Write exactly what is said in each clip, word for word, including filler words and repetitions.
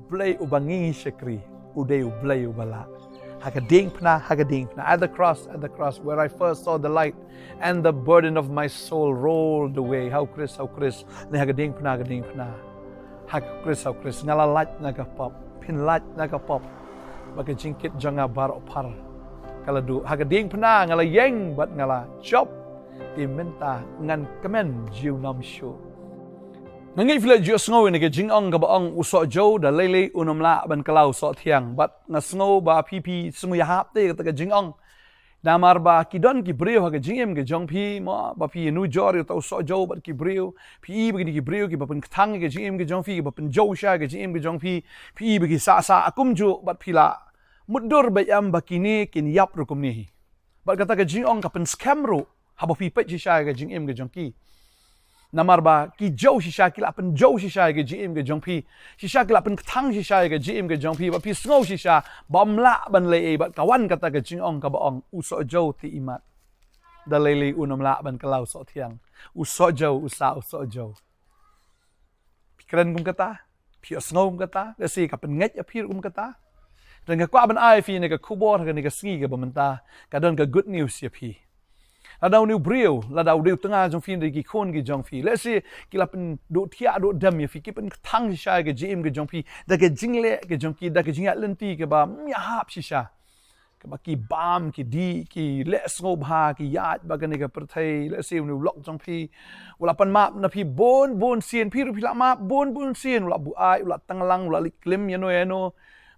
Blei uba ngi shakri, u dei u Blei uba lah. Ha ka diengphna, ha ka diengphna. At the cross, at the cross, where I first saw the light, and the burden of my soul rolled away. Ha u Khrist, ha u Khrist. Ne ha ka diengphna, ha ka diengphna. Ha u Khrist, ha u Khrist. Nga la lait na ka pop, phin lait na ka pop. Ba ka jingkit jong nga baroh phar ka la duh. Ha ka diengphna nga la ïeng bad nga la jop. Te mynta ngan kmen junom shuh. Nga ngeit phi la ju sngew ïa kane ka jingong kaba ong u Sohjew da lei lei un ym lah ban kylla u Sohthiang. Bad nga sngew ba phi phi sngew ïahap te ïa kata ka jingong. Namar ba ki don ki briew ha ka jingim ka jong phi, mo, ba phi ïanujor ïa uta u Sohjew bad ki briew. Phi i ba kine ki briew kiba pynkthang ïa ka jingim ka jong phi, kiba pynjew shisha ïa ka jingim ka jong phi. Phi i ba ki sah sah kumjuh bad phi la mutdur beit em ba kine kin ïap ruh kumne hi. Bad kata ka jingong ka pynskhem ruh haba phi peit shisha ïa ka jingim ka jong ki. Namar ba ki jew shisha, ki la pynjew shisha ïa ka jingim ka jong phi. Shisha ki la pynkthang shisha ïa ka jingim ka jong phi. Bad phi sngew shisha ba ym lah ban leh ei, bad ka wan kata ka jingong kaba ong u Sohjew te imat. Da lei lei un ym lah ban kylla u Sohthiang. U Sohjew, u sah u Sohjew. Phi kren kum kata, phi ïohsngew kum kata, lehse ka pynngeit ïa phi ruh kum kata. Te nga kwah ban ai ïa phi kane ka khubor, kane ka sngi kaba mynta, ka don ka good news ïa phi. Lada une u briew, lada u dei u tnga jong phi, ne ki khun ki jong phi, lehse ki la pynduh thiah duh dem ïa phi, ki pynkthang shisha ïa ka jingim ka jong phi, da ka jingleh ka jong ki, da ka jingïaid lynti kaba ym ïahap shisha. Kaba ki bam, ki dih, ki leh sngewbha, ki ïaid bad kane ka pyrthei, lehse une u lok jong phi u la pan map na phi bun bun sien, phi ruh phi la map bun bun sien, u la buaid, u la tanglang, u la leit klim ïano ïano.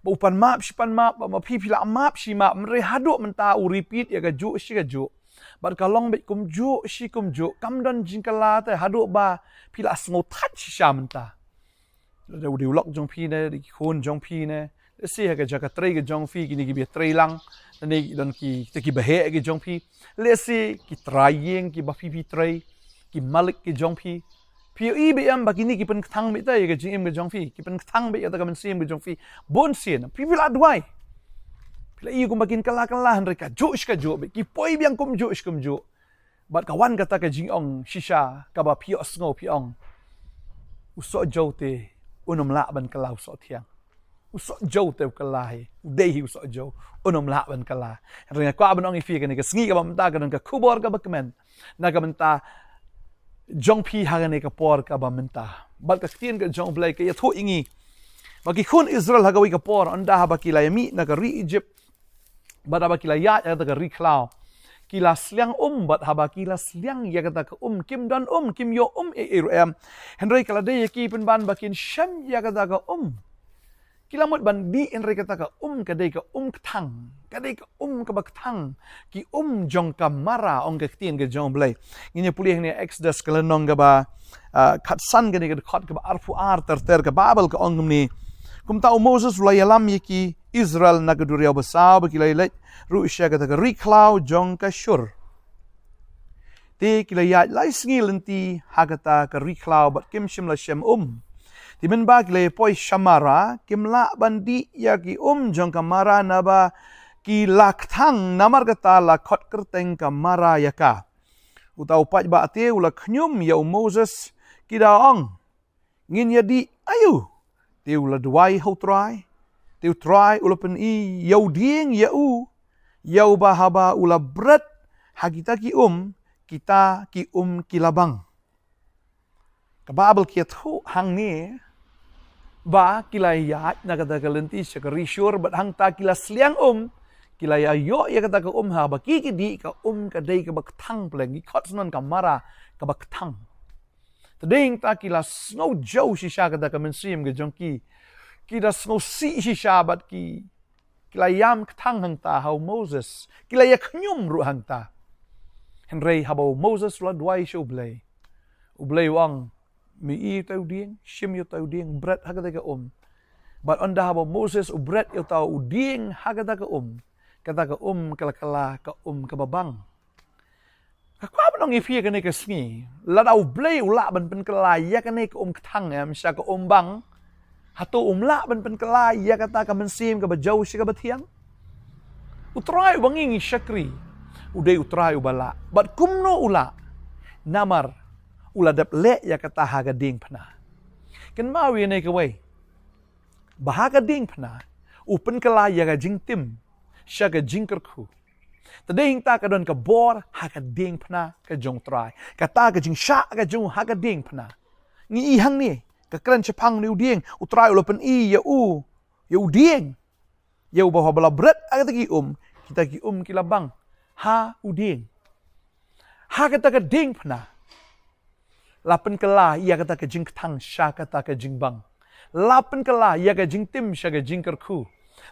Ba u pan map shi pan map, ba ma phi phi la map shi map, hynrei haduh mynta u repeat ïa kajuh shi kajuh. Bad ka long beit kumjuh shi kumjuh, kam don jingkylla te, haduh ba phi la sngewthait shisha mynta. Lada u dei u lok jong phi ne, dei ki khun jong phi ne, lehse ha ka jaka trei ka jong phi, kine kiba trei lang, lane ki don kita kiba heh ki jong phi, lehse ki trai ïing kiba phi phi trei, ki malik ki jong phi. Phi ïohi beit em ba kine ki pynkthang beit ïa ka jingim ka jong phi, ki pynkthang beit ïa ka mynsiem ka jong phi. Bun sien, phi phi la duwai. Phi la ïohi kumba kin kylla kylla, hynrei kajuh shi kajuh beit, ki poi biang kumjuh shi kumjuh. Bad ka wan kata ka jingong shisha kaba phi ïohsngew phi ong, u Sohjew te un ym lah ban kylla u Sohthiang. U Sohjew te u kylla hi, u dei hi u Sohjew, un ym lah ban kylla. Hynrei nga kwah ban ong ïa phi kane ka sngi kaba mynta ka don ka khubor kaba kmen na ka bynta jong phi ha kane ka por kaba mynta. Bad ka ktien ka jong U Blei ka ïathuh ïa ngi ba ki khun Israel ha kawei ka por, ynda haba ki la ïamih na ka ri Egypt, bad haba ki la ïaid ha kata ka ri khlaw, ki la sliang um, bad haba ki la sliang ïa kata ka um, kim don um, kim ïoh um ei ei ruh em. Hynrei ka la dei ïa ki pynban ba kin shem ïa kata ka um. Ki la mut ban dih, hynrei kata ka um ka dei ka um kthang, ka dei ka um kaba kthang, ki um jong ka Mara, ong ka ktien ka jong U Blei. Ngin ïa pule hangne Exodus ka lynnong kaba, ah, khatsan, kane ka dkhot kaba arphew ar ter ter, ka Baibl ka ong kumne: Kumta u Moses u la ïalam ïa ki Israel na ka duriaw basaw ba ki la ïaleit ruh sha kata ka ri khlaw jong ka Shur. Te ki la ïaid lai sngi lynti ha kata ka ri khlaw bad kim shym la shem um. Te mynba ki la ïapoi sha Mara, kim lah ban dih ïa ki um jong ka Mara naba ki la kthang, namar kata la khot kyrteng ka Mara ïa ka. Uta u paidbah te u la khñium ïa u Moses, ki da ong: Ngin ïa dih aïu? Te u la duwai ha u Trai. Te u Trai u la pyni ïa u dieng ïa u, ïa uba haba u la bret ha kita ki um, kita ki um ki la bang. Ka Baibl ka ïathuh hangne ba ki la ïaid na kata ka lynti sha ka ri Shur, bad hangta ki la sliang um, ki la ïa ïoh ïa kata ka um, haba ki ki dih, ka um ka dei kaba kthang pleng, ki khot syndon ka Mara, kaba kthang. Te dei hangta ki la sngew jew shisha kata ka mynsiem ka jong ki. Ki la sngew sih shisha bad ki, ki la ïam kthang hangta ha u Moses. Ki la ïa khñium ruh hangta. Hynrei haba u Moses u la duwai sha U Blei, U Blei u ong: Me i uta u dieng, shim ïa uta u dieng, bret ha kata ka um. Bad ynda haba u Moses u bret ïa uta u dieng ha kata ka um, kata ka um ka la kylla ka um kaba bang. Nga kwah ban ong ïa phi kane ka sngi, lada U Blei u lah ban pynkylla ïa kane ka um kthang, em, sha ka um bang, hato um lah ban pynkylla ïa kata ka mynsiem kaba jew sha kaba thiang? U Trai uba ngi ngi shakri, u dei U Trai uba lah. Bad kumno u lah? Namar u la dep leh ïa kata ha ka diengphna. Kynmaw ïa kane kawei. ba ha ka diengphna u pynkylla ïa ka jingtim sha ka jingkyrkhu. Te dei hangta ka don ka bor ha ka diengphna ka jong U Trai. Kata ka jingshah ka jong u ha ka diengphna. Ngi i hangne, ka kren shaphang une u dieng, U Trai u la pyni ïa u, ïa u dieng. Ïa uba haba la bret ha kata ki um, kita ki um ki la bang ha u dieng. Ha kata ka diengphna la pynkylla ïa kata ka jingkthang sha kata ka jingbang. La pynkylla ïa ka jingtim sha ka jingkyrkhu.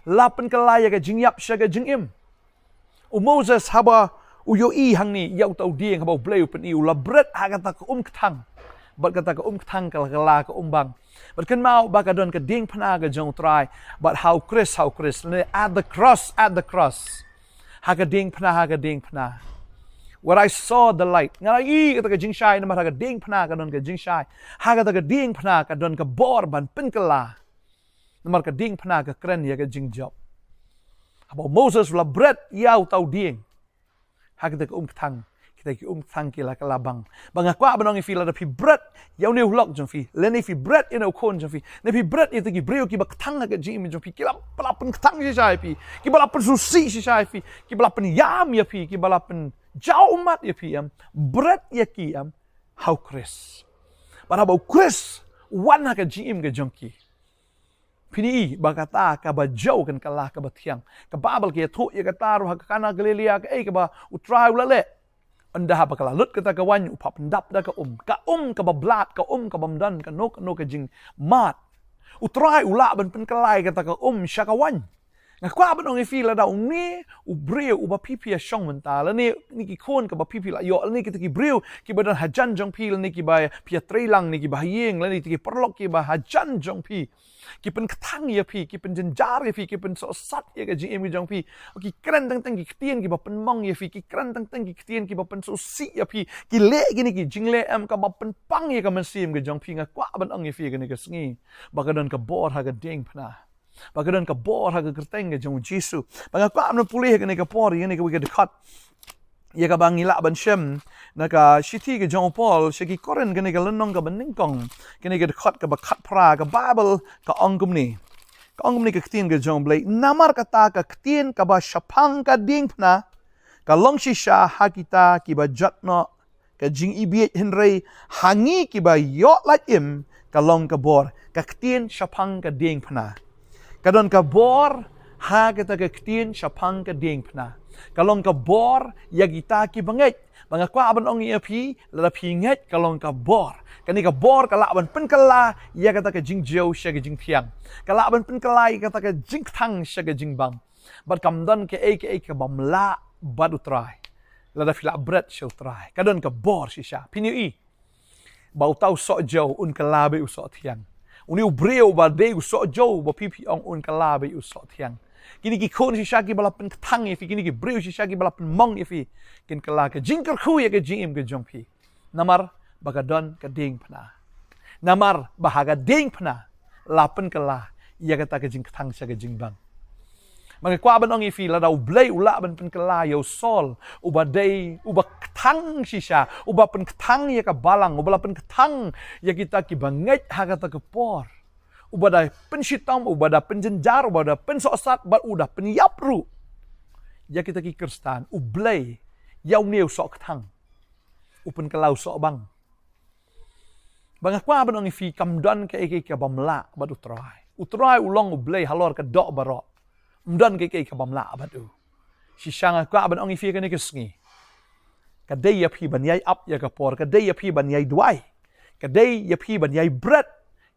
La pynkylla ïa ka jingïap sha ka jingim. U Moses haba u ïohi hangne ïa uta u dieng, haba U Blei u pyni, u la bret ha kata ka um kthang. Bad kata ka um kthang ka la kylla ka um bang. Bad kynmaw ba ka don ka diengphna ka jong U Trai. Bad ha U Khrist, ha U Khrist, lane at the cross, at the cross. Ha ka diengphna, ha ka diengphna, where I saw the light. Nga la i kata ka jingshai, namar ha ka diengphna ka don ka jingshai. Ha kata ka diengphna ka don ka bor ban pynkylla. Namar ka diengphna ka kren ïa ka jingjop. Haba u Moses u la bret ïa uta u dieng, ha kata ka um kthang, kita ki um kthang ki la kylla bang. Ba nga kwah ban ong ïa phi, lada phi bret ïa une u lok jong phi, lane phi bret ïa une u khun jong phi, ne phi bret ïa kita ki briew kiba kthang ha ka jingim jong phi, ki la, ba la pynkthang shisha ïa phi, kiba la pynsngewsih shisha ïa phi, kiba la pynïam ïa phi, kiba la pynjaw ummat ïa phi, em, bret ïa ki, em, ha U Khrist. Bad haba U Khrist u wan ha ka jingim ka jong ki, phin i ba kata kaba jew kan kylla kaba thiang. Ka Baibl ka ïathuh ïa kata ruh ha ka Kana Galilea, kaei kaba U Trai u la leh. Ynda haba ka la lut kata ka waiñ, u phah pyndap da ka um. Ka um kaba blad, ka um kabym don kano kano ka jingmad. U Trai u lah ban pynkylla ïa kata ka um sha ka waiñ. Nga kwah ban ong ïa phi, lada une u briew uba phi phi ïashong mynta, lane kine ki khun kiba phi phi la ïoh, lane kita ki briew kiba don hajan jong phi, lane kiba phi ïatreilang, ne kiba ha ïing, lane kita ki paralok kiba hajan jong phi, ki pynkthang ïa phi, ki pynjynjar ïa phi, ki pynsohsat ïa ka jingim ka jong phi. Ki kren teng teng ki ktien kiba pynmong ïa phi, ki kren teng teng ki ktien kiba pynsngewsih ïa phi, ki leh kine ki jingleh, em, kaba pynpang ïa ka mynsiem ka jong phi. Nga kwah ban ong ïa phi kane ka sngi ba ka don ka bor ha ka diengphna. Ba ka don ka bor ha ka kyrteng ka jong U Jisu. Ba nga kwah ban pule ha kane ka por, ïa kane kawei ka dkhot, ïa kaba ngi lah ban shem na ka shithi ka jong u Paul sha ki Korinth, kane ka lynnong kaba nyngkong, kane ka dkhot kaba khatphra. Ka Baibl ka ong kumne. Ka ong kumne ka ktien ka jong U Blei: Namar kata ka ktien kaba shaphang ka diengphna ka long shisha ha kita kiba jot noh ka jingibieit, hynrei ha ngi kiba ïoh lait im ka long ka bor. Ka ktien shaphang ka diengphna. Ka don ka bor ha kata ka ktien shaphang ka diengphna. Ka long ka bor ïa kita kiba ngeit. Ba nga kwah ban ong ïa phi, lada phi ngeit, ka long ka bor. Kane ka bor ka lah ban pynkylla ïa kata ka jingjew sha ka jingthiang. Ka lah ban pynkylla ïa kata ka jingkthang sha ka jingbang. Bad kam don kaei kaei kabym lah bad U Trai. Lada phi la bret sha U Trai, ka don ka bor shisha. Phin ïohi ba uta u soh jew un kylla beit u soh thiang. Une u briew ba dei u soh jew ba phi phi ong un kylla beit u soh thiang. Kine ki khun shisha kiba la pynkthang ïa phi, kine ki briew shisha kiba la pynmong ïa phi, kin kylla ka jingkyrkhu ïa ka jingim ka jong phi. Namar ba ka don ka diengphna. Namar ba ha ka diengphna la pynkylla ïa kata ka jingkthang sha ka jingbang. Ba nga kwah ban ong ïa phi, lada U Blei u lah ban pynkylla ïa u Saul, uba dei uba kthang shisha, uba pynkthang ïa ka balang, uba la pynkthang ïa kita kiba ngeit ha kata ka por, uba da pynshitom, uba da pynjynjar, uba da pynsohsat, bad u da pynïap ruh ïa kita ki Khristan. U Blei, ïa une u soh kthang, u pynkylla u soh bang. Ba nga kwah ban ong ïa phi, kam don kaei kaei kabym lah bad U Trai. U Trai u long U Blei halor ka doh baroh. Ym don kaei kaei kabym lah bad u. Shisha nga kwah ban ong ïa phi kane ka sngi, ka dei ïa phi ban ïai ap ïa ka por, ka dei ïa phi ban ïai duwai, ka dei ïa phi ban ïai bret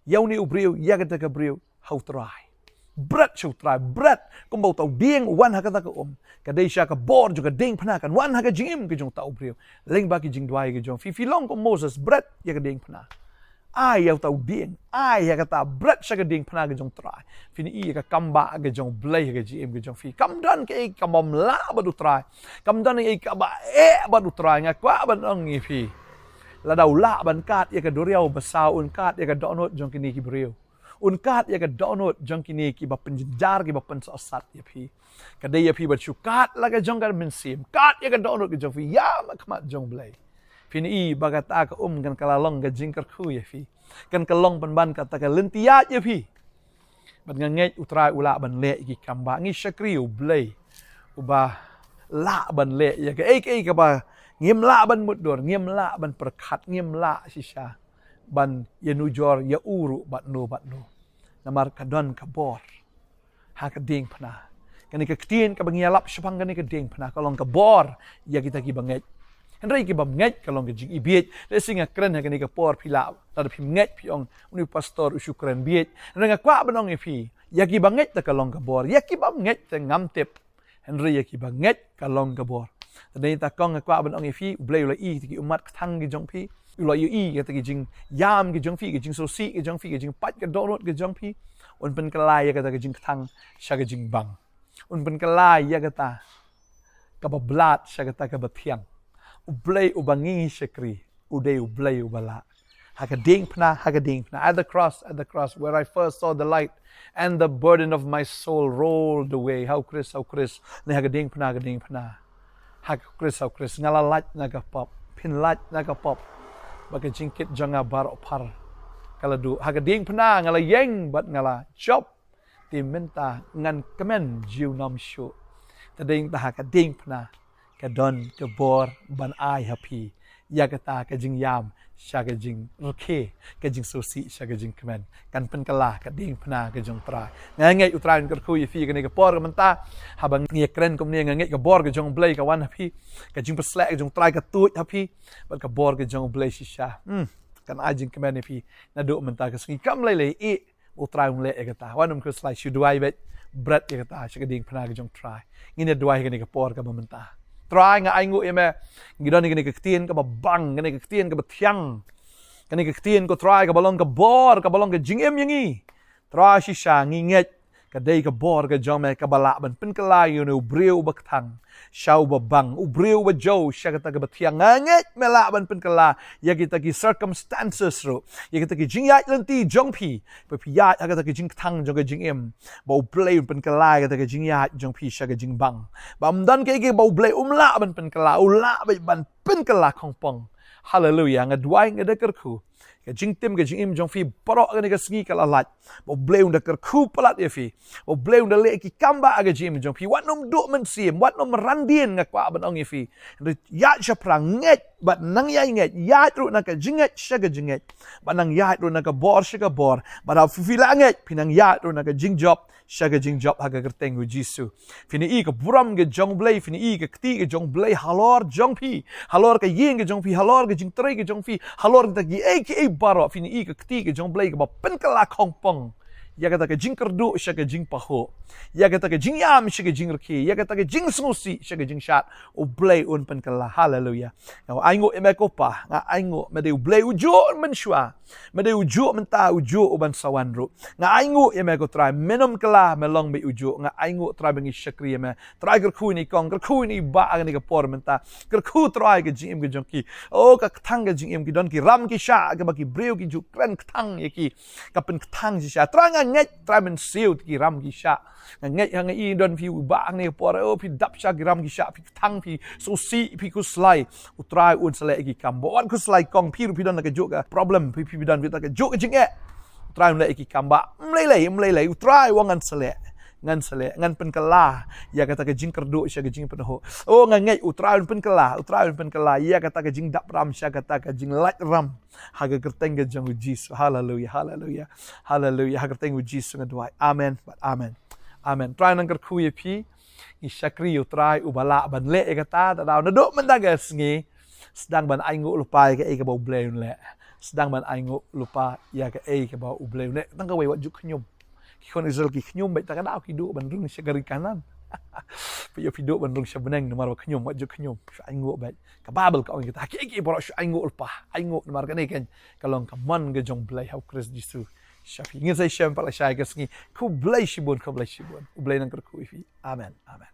ïa une u briew, ïa kata ka briew ha U Trai. Bret sha U Trai, bret kumba uta u dieng u wan ha kata ka um. Ka dei sha ka bor jong ka diengphna kan wan ha ka jingim ka jong uta u briew. Lyngba ki jingduwai ka jong phi, phi long kum u Moses, bret ïa ka diengphna. Ai ïa uta u dieng, ai ïa kata, bret sha ka diengphna ka jong U Trai. Phin ïohi ïa ka kam ba ka jong U Blei ha ka jingim ka jong phi. Kam don kaei kabym lah bad U Trai. Kam don kaei kaba eh bad U Trai. Nga kwah ban ong ïa phi, lada u lah ban kad ïa ka duriaw basaw, un kad ïa ka dohnud jong kine ki briew. Un kad ïa ka dohnud jong kine kiba pynjynjar, kiba pynsohsat ïa phi. Ka dei ïa phi ban shu kad la ka jong ka mynsiem, kad ïa ka dohnud ka jong phi ïa ma khmat jong U Blei. Phin ïohi ba kata ka um kan kylla long ka jingkyrkhu ïa phi. Kan kylla long pynban kata ka lynti ïaid ïa phi. Bad nga ngeit U Trai u lah ban leh ïa ki kam ba ngi shakri U Blei uba lah ban leh ïa kaei kaei kaba ngim lah ban mutdur, ngim lah ban pyrkhat, ngim lah shisha ban ïanujor ïa u ruh bad no bad no. Namar ka don ka bor ha ka diengphna. Kane ka ktien kaba ngi ïalap shaphang kane ka diengphna ka long ka bor ïa kita kiba ngeit. Hynrei kiba ngeit ka long ka jingibieit. Lehse nga kren ha kane ka por phi lah, lada phim ngeit phi ong, une u pastor u shu kren bieit. Hynrei nga kwah ban ong ïa phi, ïa kiba ngeit te ka long ka bor, ïa kiba ngeit te ngam tip. Hynrei ïa kiba ngeit ka long ka bor. Te dei ta kong nga kwah ban ong ïa phi, U Blei u la ïohi ïa ki ummat kthang ki jong phi. U la ïohi ïa kita ki jingïam ki jong phi, ki jingsngewsih ki jong phi, ki jingpait ka dohnud ki jong phi. Un pynkylla ïa kata ka jingkthang sha ka jingbang. Un pynkylla ïa kata kaba blat sha kata kaba thiang. U Blei uba ngi shakri, u dei U Blei uba lah. Ha ka diengphna, ha ka diengphna. At the cross, at the cross, where I first saw the light and the burden of my soul rolled away. Ha U Khrist, ha U Khrist. Ne ha ka diengphna, ha ka diengphna. Ha U Khrist, ha U Khrist. Nga la lait na ka pop, phin lait na ka pop. Ba ka jingkit jong nga baroh phar ka la duh. Ha ka diengphna nga la ïeng bad nga la jop. Te mynta ngan kmen junom shuh. Te dei ta ha ka diengphna ka don ka bor ban ai ha phi ïa kata ka jingïam sha ka jingrkhie, ka jingsngewsih sha ka jingkmen. Kan pynkylla ka diengphna ka jong U Trai. Nga ngeit U Trai un kyrkhu ïa phi kane ka por ka mynta. Haba ngi kren kumne nga ngeit ka bor ka jong U Blei ka wan ha phi. Ka jingpysleh ka jong U Trai ka tuid ha phi. Bad ka bor ka jong U Blei shisha, hmm, kan ai jingkmen ïa phi. Naduh mynta ka sngi kam lei lei i U Trai un leh ïa kata. Wat nym khuslai, shu duwai beit, bret ïa kata sha ka diengphna ka jong U Trai. Ngin ïa duwai kane ka por kaba mynta. Trai, nga ainguh ïa me. Ngi don ïa kane ka ktien kaba bang, kane ka ktien kaba thiang. Kane ka ktien ko Trai kaba long ka bor, kaba long ka jingim ïa ngi. Trai, shisha ngi ngeit ka dei ka bor ka jong me kaba lah ban pynkylla ïa une u briew uba kthang sha uba bang, u briew uba jew sha kata kaba thiang. Nga ngeit me lah ban pynkylla ïa kita ki circumstances ruh, ïa kita ki jingïaid lynti jong phi. Ba phi ïaid ha kata ka jingkthang jong ka jingim, ba U Blei un pynkylla ïa kata ka jingïaid jong phi sha ka jingbang. Ba ym don kaei kaei ba U Blei um lah ban pynkylla, u lah beit ban pynkylla khongpong. Haleluya, nga duwai, nga da kyrkhu. Ka jingtim ka jingim jong phi baroh kane ka sngi ka la lait. Ba U Blei un da kyrkhu palat ïa phi. Ba U Blei un da leh ki kam ba ha ka jingim jong phi. Wat nym duh mynsiem, wat nym ran dien, nga kwah ban ong ïa phi. Ïaid shaphrang, ngeit bad nang ïai ngeit, ïaid ruh na ka jingngeit sha ka jingngeit. Bad nang ïaid ruh na ka bor sha ka bor. Bad haba phi la ngeit, phi nang ïaid ruh na ka jingjop sha ka jingjop ha ka kyrteng U Jisu. Phin ïohi ka burom ka jong U Blei, phin ïohi ka kti ka jong U Blei halor jong phi, halor ka ïing ka jong phi, halor ka jingtrei ka jong phi, halor kita kiei kiei baroh, phin ïohi ka kti ka jong U Blei kaba pynkylla khongpong ïa kata ka jingkyrduh sha ka jingpahuh, ïa kata ka jingïam sha ka jingrkhie, ïa kata ka jingsngewsih sha ka jingshad. U Blei un pynkylla. Haleluya. Nga ainguh ïa me ko Pa, nga ainguh me dei U Blei ujuh mynshuwa. Me dei ujuh mynta, ujuh u ban sa wan ruh. Nga ainguh ïa me ko Trai, me nym kylla, me long beit ujuh. Nga ainguh Trai ba ngi shakri ïa me. Trai, kyrkhu ïa i kong, kyrkhu ïa i bah ha kane ka por mynta. Kyrkhu Trai ka jingim ka jong ki. Oh, ka kthang ka jingim, ki don ki ram ki shah, kaba ki briew ki ju kren kthang ïa ki. Ka pynkthang shisha. Trai, nga ngeit, Trai, mynsiem ki ram ki shah. Nga ngeit, nga i don phi u bah hangne ka por, oh, phi dap sha ki ram ki shah, phi kthang, phi sngewsih, phi khuslai. U Trai un sa leh ïa ki kam. Ba wat khuslai kong, phi ruh phi don na kajuh ka problem, phi, phi don phi don kajuh ka jingeh. U Trai un leh ïa ki kam ba ym lei lei, ym lei lei. U Trai u ong ngan sa leh. Ngan sa leh, ngan pynkylla ïa kata ka jingkyrduh sha ka jingpynhoh. Oh, nga ngeit U Trai un pynkylla, U Trai un pynkylla ïa kata ka jingdap ram sha kata ka jinglait ram. Ha ka kyrteng ka jong U Jisu. Haleluya, haleluya, haleluya. Ha ka kyrteng U Jisu nga duwai. Amen bad amen. Amen. Trai nang kyrkhu ïa phi. Ngi shakri ïa U Trai uba lah ban leh ïa kata, te dei naduh mynta ka sngi. Sdang ban ainguh lypa ïa kaei kaba U Blei un leh. Sdang ban ainguh lypa ïa kaei kaba U Blei un leh. Tang kawei, wat ju khñium. Ki khun Israel ki khñium beit, te ka dei ki duh ban rung sha ka ri Kanaan. Phi ïoh, phi duh ban rung sha bneng namar ba khñium, wat ju khñium. Shu ainguh beit. Ka Baibl ka ong ïa kita, ha kiei kiei baroh shu ainguh lypa. Ainguh namar kane ka long ka mon ka jong U Blei ha U Khrist Jisu sha phi. Ngin sa ïashem pat lashai ka sngi. Khublei shibun, khublei shibun. U Blei nang kyrkhu ïa phi. Amen. Amen.